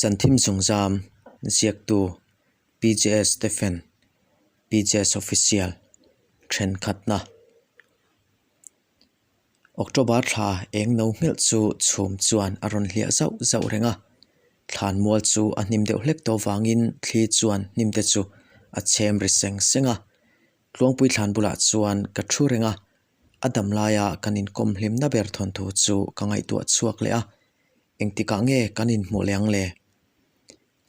Zanthim zungzam ziaktu PJS Stephen, PJS Official, thenkhatna. October thla eng no hmelh chu chhum chuan a rawn hliah zauh zauh reng a, thlan mual chu a hnim deuh hlek tawh vangin thli chuan hnim te chu a chhem ri seng seng a. Tluangpui thlan bulah chuan ka thu reng a, a dam laia kan inkawm hlimna ber thawnthu chu ka ngaihtuah chhuak leh a, engtikah nge kan inhmuh leh ang le?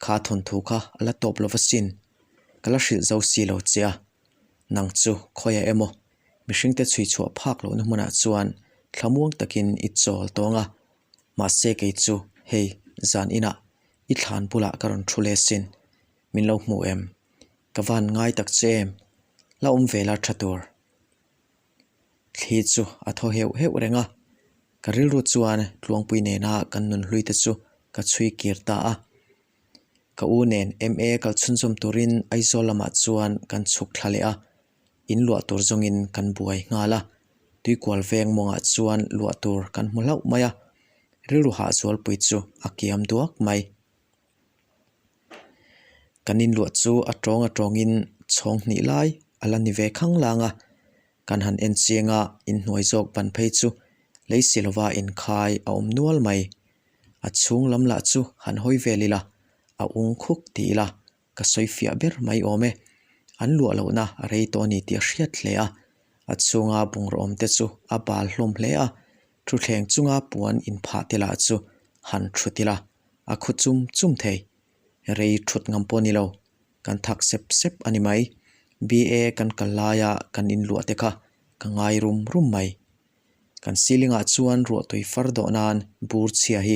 Kha thawnthu kha a la tawp lo va sin, ka la hrilh zo si lo che a, nang chu khawiah emaw mihringte chhui chhuah phak lohna hmunah chuan thlamuang takin i chawl tawng a, mahse kei chu hei zan inah i thlan bulah ka rawn thu leh sin, min lo hmu em? Ka van ngai tak che em? La awm ve la tha tur. Thli chu a thaw heuh heuh reng a, ka rilru chuan Tluangpui nena kan nun hlui te chu ka chhui kir ta a. Ka u nen MA kal chhunzawm turin Aizawl lamah chuan kan chhuk thla leh a, in luah tur zawngin kan buai nghal a. Tuikual veng mawngah chuan luah tur kan hmu hlauh mai a, rilru hahzualpui chu a kiam duak mai. Kan inluah chu a tawng a tawngin chhawng hnih lai a la ni ve khang lang a, kan han en chiang a inhnuai zawk ban phei chu lei si lova inkhai a awm nual mai. A chhung lam lah chu han hawi vel ila a ung khuk ti ila ka sawi fiah ber mai awm e. An luah lohna a rei tawh a ni tih a hriat hle a, a chhunga bungraw awm te chu a bal hlawm hle a, thuthleng chunga puan inphah te lah chu han thut ila a khu chum chum thei. Rei thut ngam pawh a ni lo, kan thak sep sep a ni mai. BA kan kal laia kan inluah te kha ka ngai rum rum mai. Kan ceiling ah chuan ruahtui far dawh nan bur chhia hi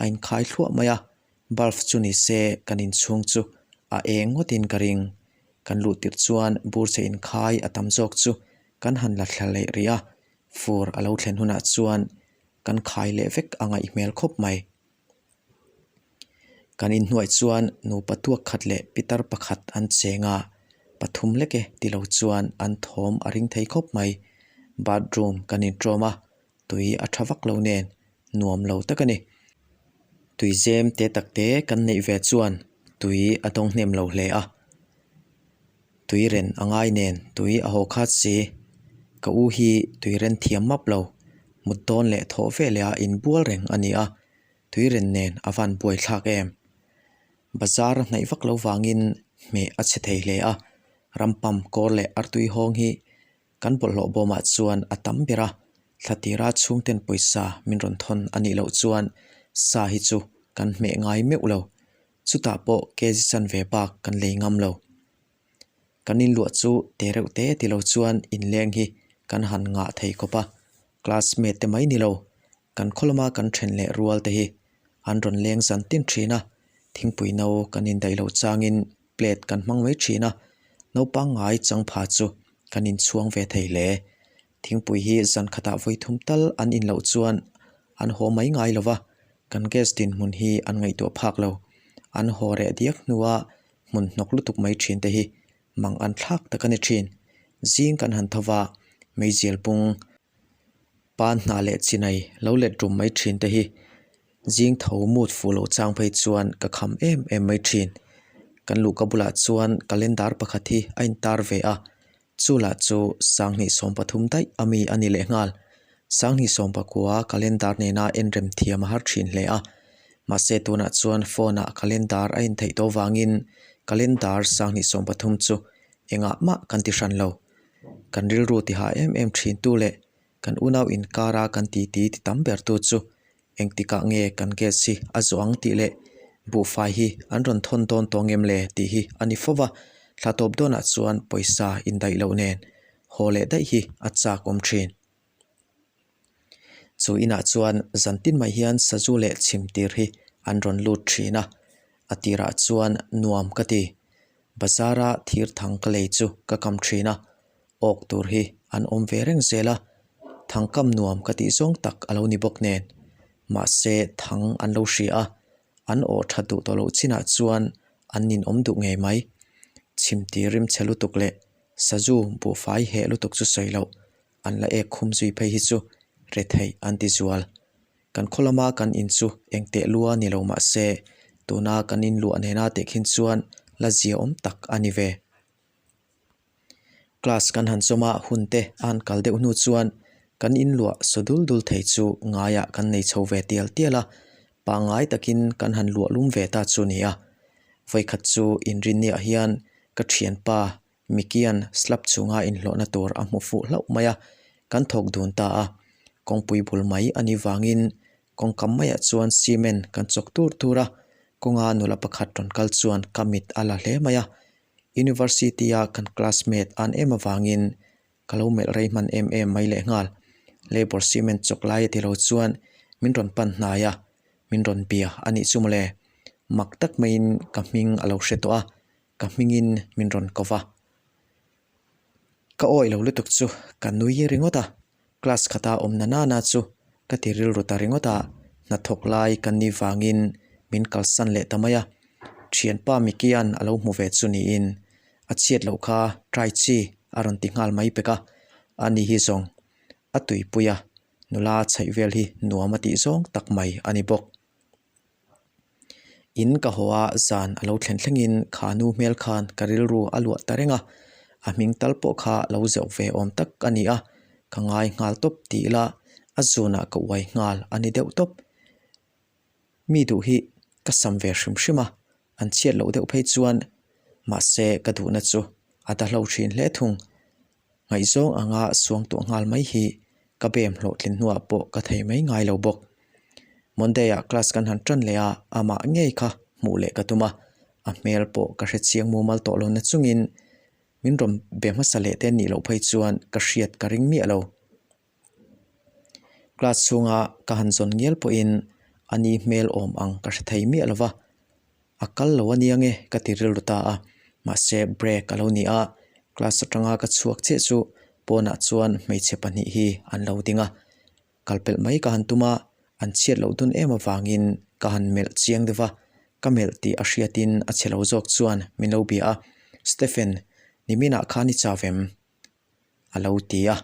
a inkhai thluah mai a, bulb chu ni se kan inchhung chu a eng ngawtin ka ring. Kan luh tirh chuan bur chhe inkhai a tam zawk chu kan han la thla leh rih a, fur a lo thlen hunah chuan kan khai leh vek a ngaih hmel khawp mai. Kan inhnuai chuan nupa tuak khat leh pitar pakhat an cheng a, pathum lek e ti lo chuan an thawm a ring thei khawp mai. Bathroom kan intawm a, tui a tha vak lo nen nuam lo tak a ni. Tui zem te tak te kan neih ve chuan tui a dawng hnem lo hle a, tui ren a ngai nen tui a haw khat si. Ka u hi tui ren thiam map lo, mut dawn leh thawh veleh a inbual reng a ni a. Tuiren nen a van buai thlak em? Bazar a hnaih vak lo vangin hmeh a chhe thei hle a, rampam kawr leh artui hawng hi kan bawlhhlawh bawmah chuan a tam ber a, thla tira chhungten pawisa min rawn thawn a nih loh chuan sa hi chu kan hmeh ngai meuh lo, chutah pawh kg chanve bak kan lei ngam lo. Kan inluah chu te reuh te ti lo chuan inleng hi kan han ngah thei khawp a, classmate te mai ni lo, kan khaw lama kan then leh rual te hi an rawn leng zan tin thin a, thingpui no kan indaih loh changin plate kan hmang mai thin a, naupang ngai chang pha chu kan inchhuang ve thei hle. Thingpui hi zan khatah vawi thum tal an in loh chuan an haw mai ngai lo va, kan gas dinhmun hi an ngaihtuah phak lo. An haw reh diak hnua hmun hnawk lutuk mai thin te hi mang an thlak tak a ni thin. Zing kan han tho va, meizial pung pan hnah leh chinai lo let rum mai thin te hi zing tho mut fuh loh chang phei chuan ka kham em em mai thin. Kan luhka bulah chuan calendar pakhat hi a intar ve a, Chu lah chu Sanghnih 13 daih a mi a ni leh nghal. Sanghnih 19 calendar nena enrem thiam a har thin hle a. Mahse tunah chuan phone ah calendar a intheih tawh vangin calendar Sanghnih 13 chu engah mah kan ti hran lo. Kan rilru tihah em em thin tu leh kan unau inkara kan titi ti tam ber tu chu Engtikah nge kan gas hi a zawh ang tih leh buhfai hi an rawn thawn dawn tawh ngem le tih hi a ni fo va, thla tawp dawnah chuan pawisa indaih loh nen haw leh daih hi a chak awm thin. Chu inah chuan zan tin mai hian sazu leh chhim tir hi an rawn lut thin a, a tirah chuan nuam ka ti. Bazara thir thang ka lei chu ka kam thin a, awk tur hi an awm ve reng zel a, thangkam nuam ka tih zawng tak a lo ni bawk nen. Mahse thang an lo hria a, an awh that duh tawh loh chinah chuan an ninawm duh ngei mai. Chhimti rimchhe lutuk leh sazu buhfai heh lutuk chu sawi loh an la ek khum zui phei hi chu retheih an ti zual. Kan khaw lama kan in chu eng teh lua ni lo mah se Tuna kan inluah nena tehkhin chuan la ziaawm tak a ni ve. Class kan han chawm a, hun te a han kal deuh hnu chuan kan inluah saw dul dul thei chu ngaiah kan nei chho ve tial tial a, pangngai takin kan han luah lum ve ta chu nia. Vawikhat chu inrinniah hian ka thianpa Mikian slab chunga inhlawhna tur a hmu fuh hlauh mai a, kan thawk dun ta a. Kawngpui bul mai a nih vangin kawngkam maiah chuan cement kan chawk tur tur a, kawnga nula pakhat rawn kal chuan ka mit a la hle mai a. University-a kan classmate an em avangin ka lo melh rei hman em em mai lehnghal. Labour cement chawk lai a ti lo chuan min rawn pan hnai a, min rawn bia a nih chu mawle. Mak tak maiin ka hming a lo hre tawh a, ka hmingin min rawn ko va. Ka awih lo lutuk chu ka nui ringawt a, class khata awm na nana chu ka ti rilru ta ringawt a, hnathawk lai ka ni vangin min kalsan leh ta mai a. Thianpa Mikian a lo hmu ve chu niin a chhiat loh kha try chi a rawn ti nghal mai pek a, ani hi zawng a tuipui a, nula chhaih vel hi nuam a tih zawng tak mai a ni bawk. In ka haw a, zan a lo thlen thlengin kha nu hmel khan ka rilru a luah ta reng a, a hming tal pawh kha lo zeuh ve awm tak a ni a, ka ngai nghal tawp ti ila a zunah ka uai nghal a ni deuh tawp. Mi duh hi ka sam ve hrim hrim a, an chhiat loh deuh phei chuan mahse ka duhna chu a dahlo thin hle thung. Ngaihzawng anga suang tuah nghal mai hi ka bem hlawhtlin hnuah pawh ka thei mai ngai lo bawk. Monday-ah class kan han tan leh a, amah ngei kha hmuh leh ka tum a, a hmel pawh ka hre chiang mumal tawh lo na chungin min rawn be hmasa leh te nih loh phei chuan ka hriat ka ring miah lo. Class chhunga ka han zawn ngial pawhin a ni hmel awm ang ka hre thei miah lo va, a kal lo a nia nge ka ti rilru ta a, mahse break a lo ni a, class atanga ka chhuak chiah chu pawnah chuan hmeichhe pahnih hi an lo ding a, kal pelh mai ka han tum a, an chhiat loh dun em avangin ka han melh chiang deuh va, ka melh tih a hriatin a chhe lo zawk chuan min lo bia a, Stephen, niminah khan i chau em? a lo ti a.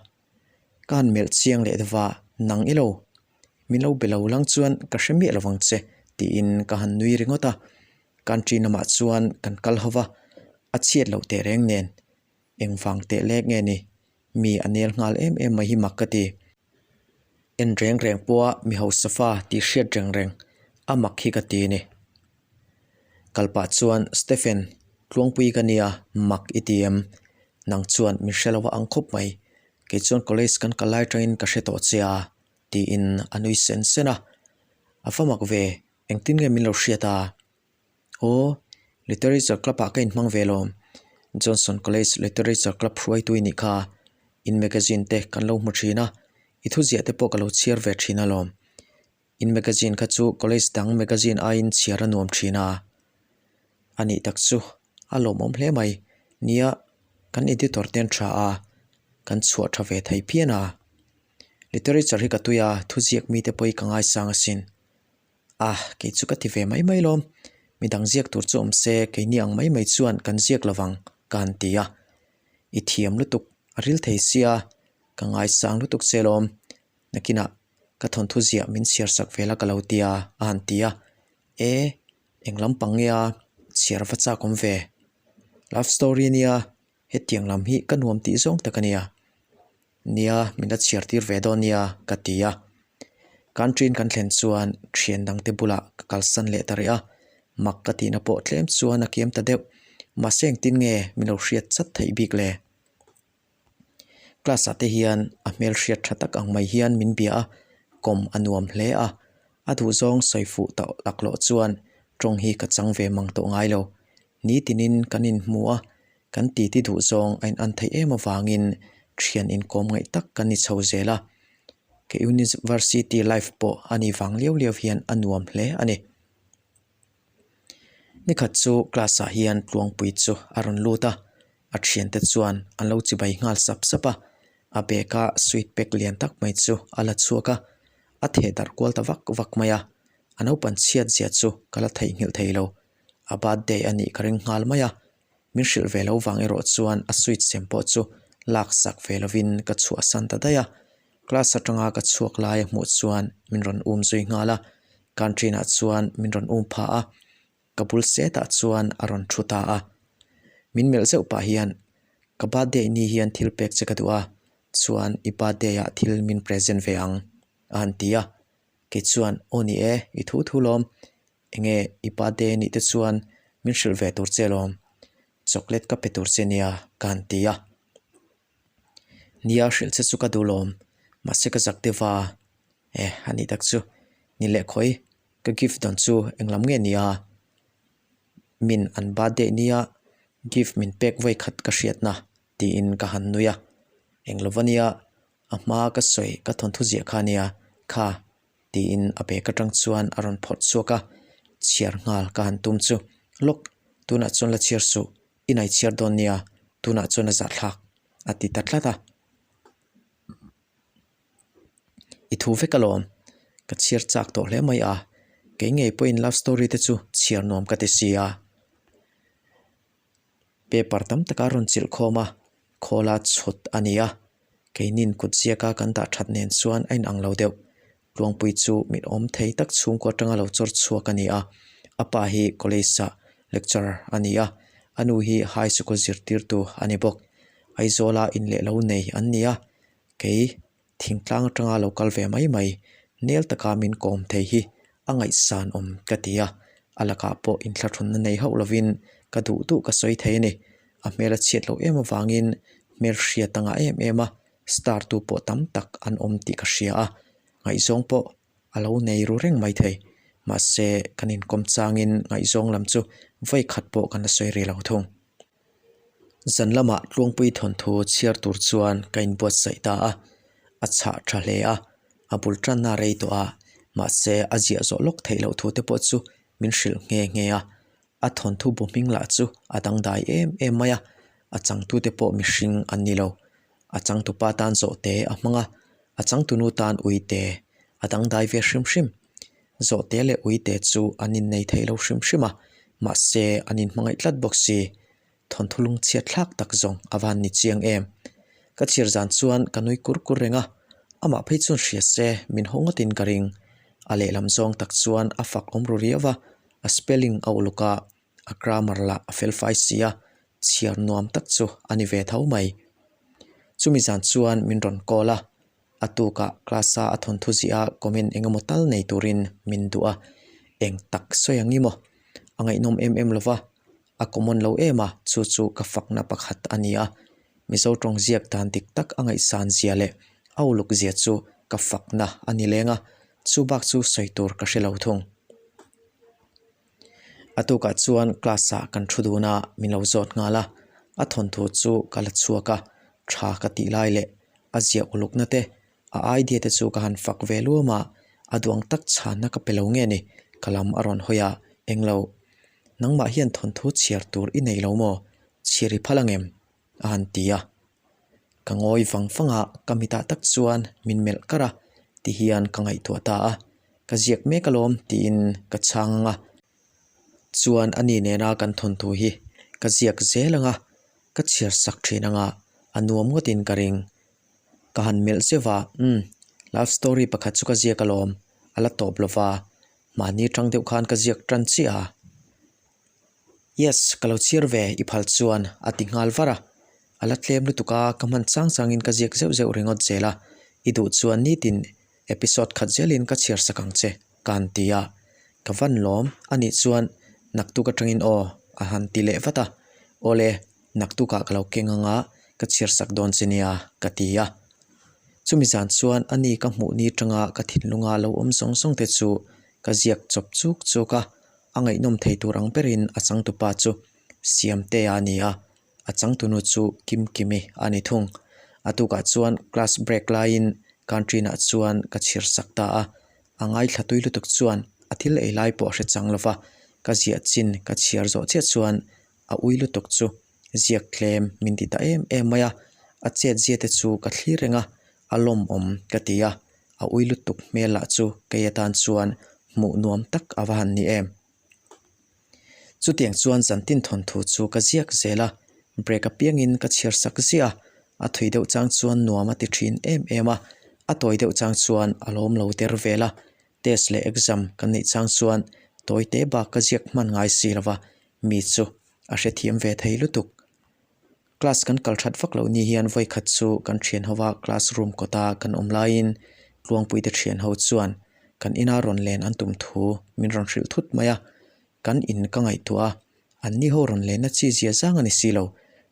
Ka han melh chiang leh deuh va, Nang i lo, min lo be lo lang chuan ka hre miah lo vang che, tiin ka han nui ringawt a. Country lamah chuan kan kal ho va, a chhiat loh teh reng nen. Engvang teh lek nge ni? Mi a nel nghal em em mai hi mak ka ti. En reng reng pawha mi hausa fa tih hriat reng reng a mak hi ka ti a ni. Kal pah chuan Stephen, Tluangpui ka nia, mak i ti em? Nang chuan min hre lo a ang khawp mai. Kei chuan college kan kal lai atangin ka hre tawh che a, tiin a nui sen sen a. A va mak ve, engtin nge min lo hriat a? Aw, Literature Club ah ka inhmang ve lawm. Johnson College Literature Club hruaitu i nih kha. In magazine te kan lo hmu thin a, i thuziah te pawh ka lo chhiar ve thin alawm. In magazine kha chu college dang magazine aiin chhiar a nuam thin a. A nih tak chu a lawmawm hle mai. Nia, kan editor te an tha a, kan chhuah tha ve thei phian a. Literature hi ka tui a, thuziak mite pawh hi ka ngaisang asin. A, kei chu ka ti ve mai mai lawm. Midang ziak tur chu awm se, keini ang mai mai chuan kan ziak lo vang, ka han ti a. I thiam lutuk, a ril thei sia, ka ngaisang lutuk che lawm. Nakinah ka thawnthu ziah min chhiar sak ve la ka lo ti a, a han ti a. E, eng lampang nge a, chhiar va chak awm ve. Love story nia, hetiang lam hi ka nuam tih zawng tak a nia. Nia, min la chhiar tir ve dawn nia, ka ti a. Country-in kan thlen chuan thian dangte bulah ka kalsan leh ta rih a, mak ka tihna pawh tlem chuan a kiam ta deuh. Mahse engtin nge min lo hriat chat theih bik le? Class-ah te hian a hmel hriat tha tak ang mai hian min bia a, kawm a nuam hle a. A duhzawng sawi fuh tawh laklawh chuan tawng hi ka chang ve mang tawh ngai lo. Nitinin kan inhmu a, kan titi duhzawng a inan theih em avangin thian inkawm ngaih tak kan ni chho zel a. Ka university life pawh a ni vang liau liau hian a nuam hle a ni. Nikhat chu class ah hian Tluangpui chu a rawn lut a, a thiante chuan an lo chibai nghal sap sap a, a bag a sweet pack lian tak mai chu a la chhuak a, a theh darh kual ta vak vak mai a, a naupan chhiat zia chu ka la theihnghilh thei lo, a birthday a nih ka ring nghal mai a, min hrilh ve lo vang erawh chuan a sweet sem pawh chu lak sak ve lovin ka chhuahsan ta daih a, class atanga ka chhuak lai a hmuh chuan min rawn um zui nghal a, canteen ah chuan min rawn um pha a. Ka bul setah chuan a rawn thu ta a. Min melh zeuh pah hian, Ka birthday ni hian thil pek che ka duh a, chuan i birthday ah thil min present ve ang, a han ti a. Kei chuan, Aw ni e, i thu thu lawm. Enge i birthday anih te chuan min hrilh ve tur che lawm. Chocolate ka pe tur che nia, ka han ti a. Nia hrilh che chu ka duh lawm, mahse ka zak deuh va. Eh, anih tak chu. Ni leh khawi, ka gift dawn chu englam nge nia? Min an birthday nia gift min pek vawi khat ka hriatna tiin ka han nui a. Eng lova nia a hma ka sawi ka thawnthu ziah kha nia kha tiin a bag atang chuan a rawn phawrh chhuak a, chhiar nghal ka han tum chu lawk tunah chuan la chhiar suh i nai chhiar dawn nia tunah chuan a zahthlak a ti ta tlat a. I thu vek alawm, ka chhiar chak tawh hle mai a, kei ngei pawhin love story te chu chhiar nuam ka ti si a. Paper tam taka rawn chilh khawm a, khawla chhut a ni a, keinin kut ziaka kan dah that nen chuan a inang lo deuh. Tluangpui chu mit awm thei tak chhungkaw atanga lo chawr chhuak a ni a, a pa hi college ah lecturer a ni a, a nu hi high sikul zirtirtu a ni bawk. Aizawla in leh lo nei an ni a, kei thingtlang atanga lo kal ve mai mai nel taka min kawm thei hi a ngaihsan awm ka ti a, a lakah pawh inthlahrunna nei hauh lovin ka duh duh ka sawi thei a ni. A hmel a chhiat loh em avangin hmel hriat a ngah em em a, star tu pawh tam tak an awm tih ka hria a, ngaihzawng pawh a lo nei ru reng mai thei. Mahse kan inkawm changin ngaihzawng lam chu vawi khat pawh kan la sawi ri lo thung. Zan lamah Tluangpui thawnthu chhiar tur chuan ka inbuatsaih ta a, a chhah tha hle a, a bul tanna rei tawh a, mahse a ziah zawh lawk theih loh thu te pawh chu min hrilh nghe nghe a, a thawnthu bu hming lah chu a dangdai em em mai a, a changtute pawh mihring an ni lo, a changtupa tan zawhte a hmang a, a changtunu tan uite a dangdai ve hrim hrim. Zawhte leh uite chu an innei thei lo hrim hrim a, mahse an inhmangaih tlat bawk si. Thawnthu lungchhiat thlak tak zawng a van ni chiang em. Ka chhir zan chuan ka nui kur kur reng a, amah phei chuan hria se min haw ngawtin ka ring. A lehlam zawng tak chuan a fak awm ru riau a, a spelling a uluk a, a grammar lah a fel fai si a, chhiar nuam tak chu a ni ve tho mai. Chumi zan chuan min rawn call a, a tukah class a a thawnthu ziah a comment eng emaw tal nei turin min duh a, eng tak sawi ang i maw? A ngaihnawm em em lova, a common lo em a, chu chu ka fakna pakhat a ni a, Mizo tawng ziak dan dik tak a ngaihsan zia leh a uluk zia chu ka fakna a ni leng a, chu bak chu sawi tur ka hre lo thung. A tukah chuan class ah kan thu dun a, min lo zawt nghal a, a thawnthu chu ka la chhuak a, tha ka tih lai leh a ziah ulukna te, a idea te chu ka han fak ve luam a, a duang tak chhanna ka pe lo nge ni, ka lam a rawn hawi a, englo, nangmah hian thawnthu chhiar tur i nei lo maw, chhiar i phal angem? a han ti a, ka ngawi vang vang a, ka mitah tak chuan min melh kar a, ti hian ka ngaihtuah ta a, ka ziak mek alawm tiin ka chhang ang a, chuan ani nena kan thawnthu hi ka ziak zel ang a, ka chhiar sak thin ang a, a nuam ngawtin ka ring. Ka han melh zeuh a, umm, love story pakhat chu ka ziak alawm, a la tawp lo va, mahni tang deuh khan ka ziak tan chiah a. Yes, ka lo chhiar ve, i phal chuan a ti nghal var a. A la tlem lutuk a, ka hman chang changin ka ziak zeuh zeuh ringawt zel a, i duh chuan nitin episode khat zelin ka chhiar sak ang che, ka han ti a. Ka van lawm, anih chuan naktuk atangin aw, a han ti leh vat a. Awle, naktukah ka lo keng ang a, ka chhiar sak dawn che nia, ka ti a. Chumi zan chuan ani ka hmuh ni tanga ka thinlunga lo awm zawng zawng te chu ka ziak chawp chuk chuk a, A ngaihnawm thei tur ang berin a changtupa chu Siamtea a ni a, a changtunu chu Kimkimi a ni thung. A tukah chuan class break laiin canteen ah chuan ka chhir sak ta a, a ngaithla tui lutuk chuan a thil ei lai pawh a hre chang lova, ka ziah chin ka chhiar zawh chiah chuan a ui lutuk chu ziak tlem min ti ta em em mai a, a chet zia te chu ka thlir reng a, a lawmawm ka ti a, a ui lutuk hmel lah chu kei atan chuan hmuh nuam tak a va han ni em. Chutiang chuan zantin thawnthu chu ka ziak zel a, break apiangin ka chhiar sak ziah a, a thui deuh chang chuan nuam a ti thin em em a, a tawi deuh chang chuan a lawm lo der vel a, test leh exam kan neih chang chuan Tawite bak ka ziak hman ngai si lo va, mi chu a hrethiam ve thei lutuk. Class kan kal that vak loh ni hian vawi khat chu kan thian ho va classroom kawta kan awm laiin Tluangpuite thian ho chuan kan ina rawn len an tum thu min rawn hrilh thut mai a, kan in ka ngaihtuah a, an ni ho rawn lenna chi zia zang a ni si lo.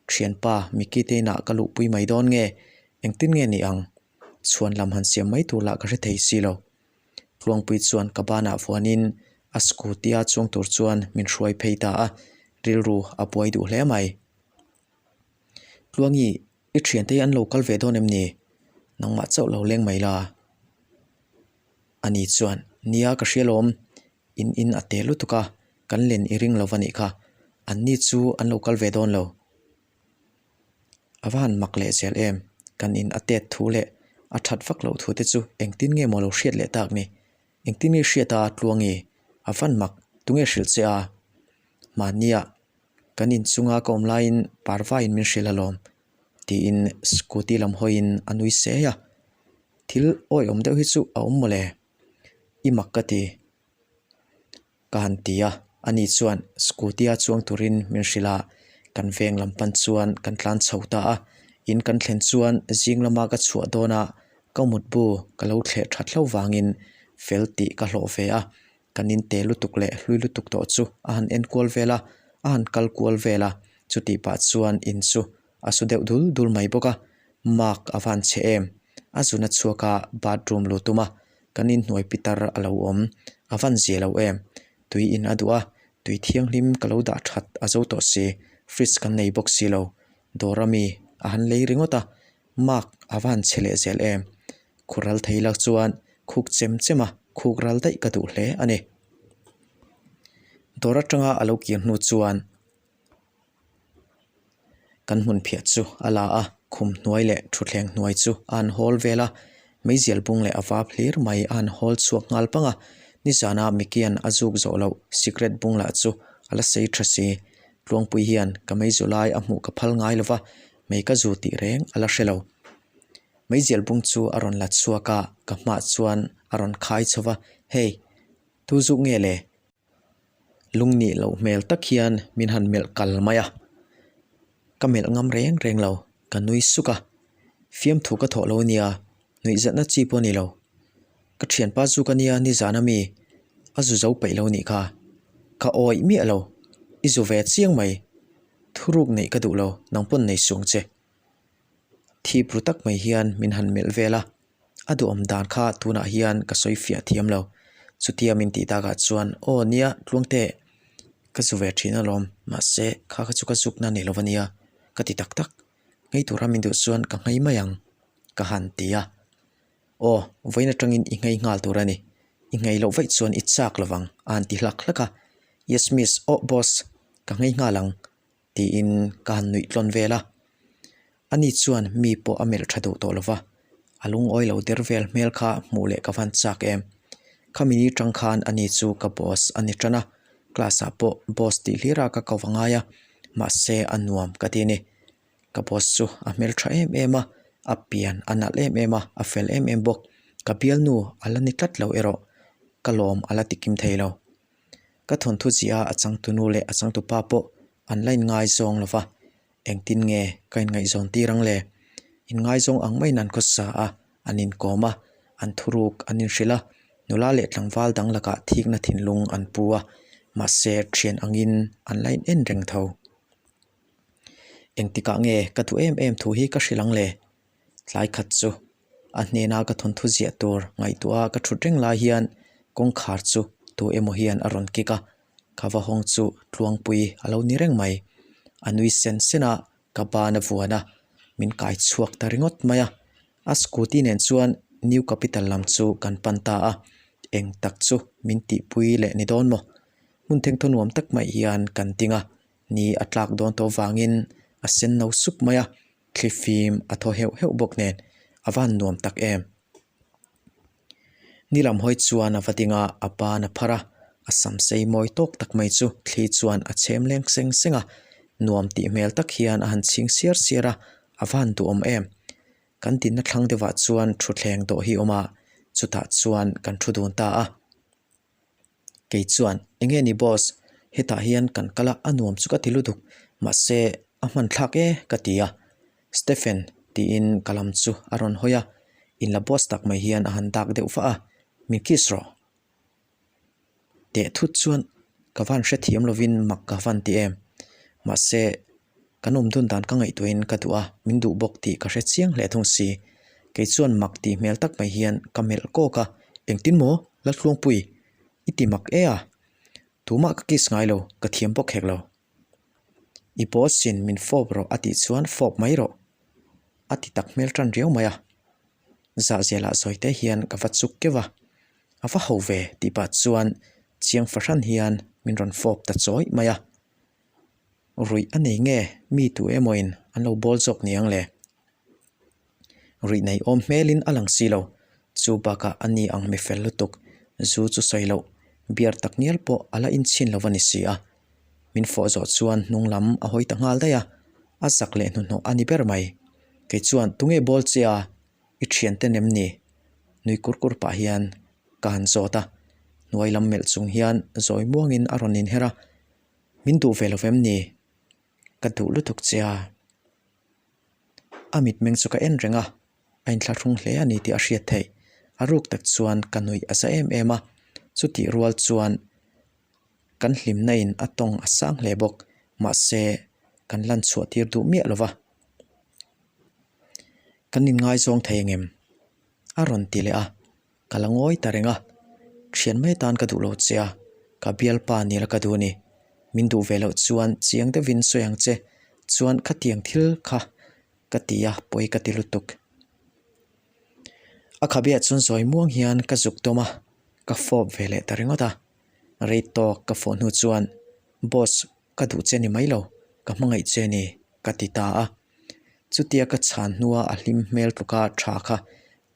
Thianpa Mickey te inah ka luhpui mai dawn nge? Engtin nge ni ang? Chhuan lam han siam mai tur lah ka hre thei si lo. Tluangpui chuan ka banah vuanin a scooty a chuang tur chuan min hruai phei ta a, rilru a buai duh hle mai. Tluangi, i thiante hi an lo kal ve dawn em ni? Nangmah chauh lo leng mai la. Ani chuan, Nia ka hria lawm, in in a te lutuk a, kan len i ring lo va nih kha, anni chu an lo kal ve dawn lo. A va han mak leh zel em? Kan in a tet thu leh a that vak loh thu te chu engtin nge maw lo hriat leh tak ni? Engtin nge hriat a Tluangi? A van mak, tunge hrilh che a? Mahnia kan inchunga ka awm laiin parvaiin min hrilh alawm tiin scooty lam hawiin a nui sei a. Thil awihawm deuh hi chu a awm mawle, i mak ka ti. Ka han ti a, ani chuan scooty-a chuang turin min hrilh a, kan veng lam pan chuan kan tlan chho ta a, in kan thlen chuan zing lama ka chhuah dawnah ka mutbu ka lo thleh that hlo vangin fel tih ka hlawh ve a, kan in te lutuk leh hlui lutuk tawh chu a han en kual vel a, a han kal kual vel a, chutih pah chuan in chu a su deuh dul dul mai bawk a, mark a van chhe em, a zun a chhuak a bathroom lu tum a, kan inhnuai pitar a lo awm, a van zia lo em, tui in a duh a, tui thianghlim ka lo dah that a zo tawh si, fridge kan nei bawk si lo, dawr ami a han lei ringawt a, mark a van chhe leh zel em, khur ral thei lak chuan khuk chem chem a, khuk ral daih ka duh hle a ni. Dawr atanga a lo kir hnu chuan. Kan hmun phiah chu a la a, khum hnuai leh thutthleng hnuai chu a han hawl vel a, meizial bung leh a vap hlir mai a han hawl chhuak nghal pang a, nizana Mikian a zuk zawh loh sikret bung lah chu a la sei tha si. Tluangpui hian ka meizu lai a hmuh ka phal ngai lo va, mei ka zu tih reng a la hre lo. Meizial bung chu a rawn la chhuak a, ka hmah chuan a rawn khai chho va, Hey, tu zuk nge le? Lungnih loh hmel tak hian min han melh kal mai a, ka melh ngam reng reng lo, ka nui suk a, fiamthu ka thawh lo ania, nuihzatna chi pawh a ni lo. Ka thianpa chu ka nia nizan ami a zu zo peih lo nih kha, ka awih miah lo, i zu ve chiang mai, thuruk neih ka duh lo, nang pawn nei suang che. Thip ru tak mai hian min han melh vel a. A duhawm dan kha tunah hian ka sawi fiah thiam lo. Chutia min tih takah chuan, Aw nia, Tluangte, ka zu ve thin alawm, mahse kha kha chu ka zukna ni lo ania, ka ti tak tak. Nghei tura min duh chuan ka nghei mai ang, ka han ti a. Aw, vawiin atangin i nghei nghal tur a ni. I nghei loh vaih chuan i chak lovang, a han ti hlak hlak a. Yes miss, aw boss, ka nghei nghal ang, tiin ka han nuih tlawn vel a. Ani chuan mi pawh a melh tha duh tawh lo va, a lungawi lo der vel hmel kha hmuh leh ka van chak em. Khami ni tang khan ani chu ka boss a ni tan a, class ah pawh boss tih hlir a ka ko va ngai a, mahse a nuam ka ti a ni. Ka boss chu a hmel tha em em a, a pian a nalh em em a, a fel em em bawk. Ka bialnu a la ni tlat lo erawh ka lawm a la ti kim thei lo. Ka thawnthu ziah a a changtunu leh a changtupa pawh an la inngaizawng lo va, engtin nge ka inngaihzawn tir ang le? Inngaizawng ang maiin an khawsa a, an inkawm a, an thuruk an inhrilh a, nula leh tlangval dang lakah thikna thinlung an pu a, mahse thian angin an la in en reng tho. Engtikah nge ka duh em em thu hi ka hrilh ang le? Tlai khat chu a hnena ka thawnthu ziah tur ngaihtuah a ka thut reng lai hian kawngkhar chu tu emaw hian a rawn kik a, ka va hawng chu Tluangpui a lo ni reng mai. A nui sen sen a, ka ban a vuan a, min kai chhuak ta ringawt mai a. A scooty nen chuan New Capital lam chu kan pan ta a, eng tak chu min tihpui leh ni dawn maw? Hmun thengthaw nuam tak mai hian kan ding a, ni a tlak dawn tawh vangin a sen no sup mai a. Thlifim a thaw heuh heuh bawk nen a van nuam tak em. Ni lam hawi chuan a va ding a, a ban a phar a, a sam sei mawi tawk tak mai chu thli chuan a chhem leng seng seng a, nuam tih hmel tak hian a han chhing siar siar a, a van duhawm em. Kan dinna thlang deuhah chuan thutthleng dawh hi a awm a, chutah chuan kan thu dun ta a. Kei chuan, Enge ni boss, hetah hian kan kal a, a nuam chu ka ti lutuk, mahse a hman thlak e ka ti a. Stephen tiin ka lam chu a rawn hawi a, inla boss tak mai hian a han dak deuh vah a, Min kiss rawh. Teh thut chuan ka van hrethiam lovin mak ka van ti em. Mahse, kan awm dun dan ka ngaihtuahin ka duh a, min duh bawk tih ka hre chiang hle thung si. Kei chuan mak tih hmel tak mai hian ka melh kawk a, Engtin maw? Laltluangpui, i ti mak e a? Tumah ka kiss ngai lo, ka thiam bawk hek lo. I boss in min fawp rawh a tih chuan fawp mai rawh a ti tak hmel tan riau mai a. Zahzela sawi te hian ka va chuk keuh a, a va ho ve tih pah chuan chiang fahran hian min rawn fawp ta chawi mai a. Ruih a nei nge mi tu emawin an lo bawl zawk ni ang le? Ruih nei awm hmelin a lang si lo. Chu bakah a ni ang mi fel lutuk, zu chu sawi loh, beer tak ngial pawh a la inchhin lo a ni si a. Min fawh zawh chuan hnung lam a hawi ta nghal daih a, a zak leh hnuhnawh a ni ber mai. Kei chuan tunge bawl che a, i thiante nem ni? Nui kur kur pah hian ka han zawt a, hnuai lam melh chung hian zawi muangin a rawn inher a, Min duh ve lo vem ni? Ka duh lutuk che a. A mitmeng chu ka en reng a, a inthlahrung hle a ni tih a hriat theih. A ruk tak chuan ka nuih a za em em a, chutih rual chuan kan hlimna in a tawng a sang hle bawk. Mahse, kan lan chhuah tir duh miah lo va. Kan inngaizawng thei engem? A rawn ti leh a. Ka la ngawi ta reng a, thian mai tan ka duh lo che a, ka bialpa nila ka duh a ni. Min duh ve loh chuan chiang deuhin sawi ang che, chuan khatiang thil kha ka ti a, pawi ka ti lutuk. A khabeah chuan zawi muang hian ka zuk dawm a, ka fawp ve leh ta ringawt a. Rei tawk ka fawh hnu chuan, Boss, ka duh che ni mai lo, ka hmangaih che ni, ka ti ta a. Chutia ka chhan hnua a hlim hmel tluka tha kha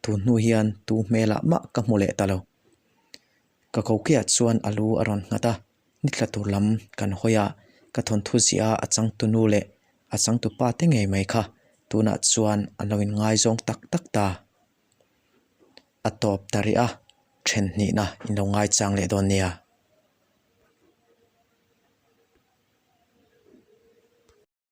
Tun hnu hian tu hmelah mah ka hmu leh ta lo. Ka kokiah chuan a lu a rawn nghat a, ni tla tur lam kan hawi a, ka thawnthu ziah a changtu nu leh a changtu pa te ngei mai kha tunah chuan an lo inngaizawng tak tak ta. A tawp ta rih a, then hnihna in lo ngaichang leh dawn nia.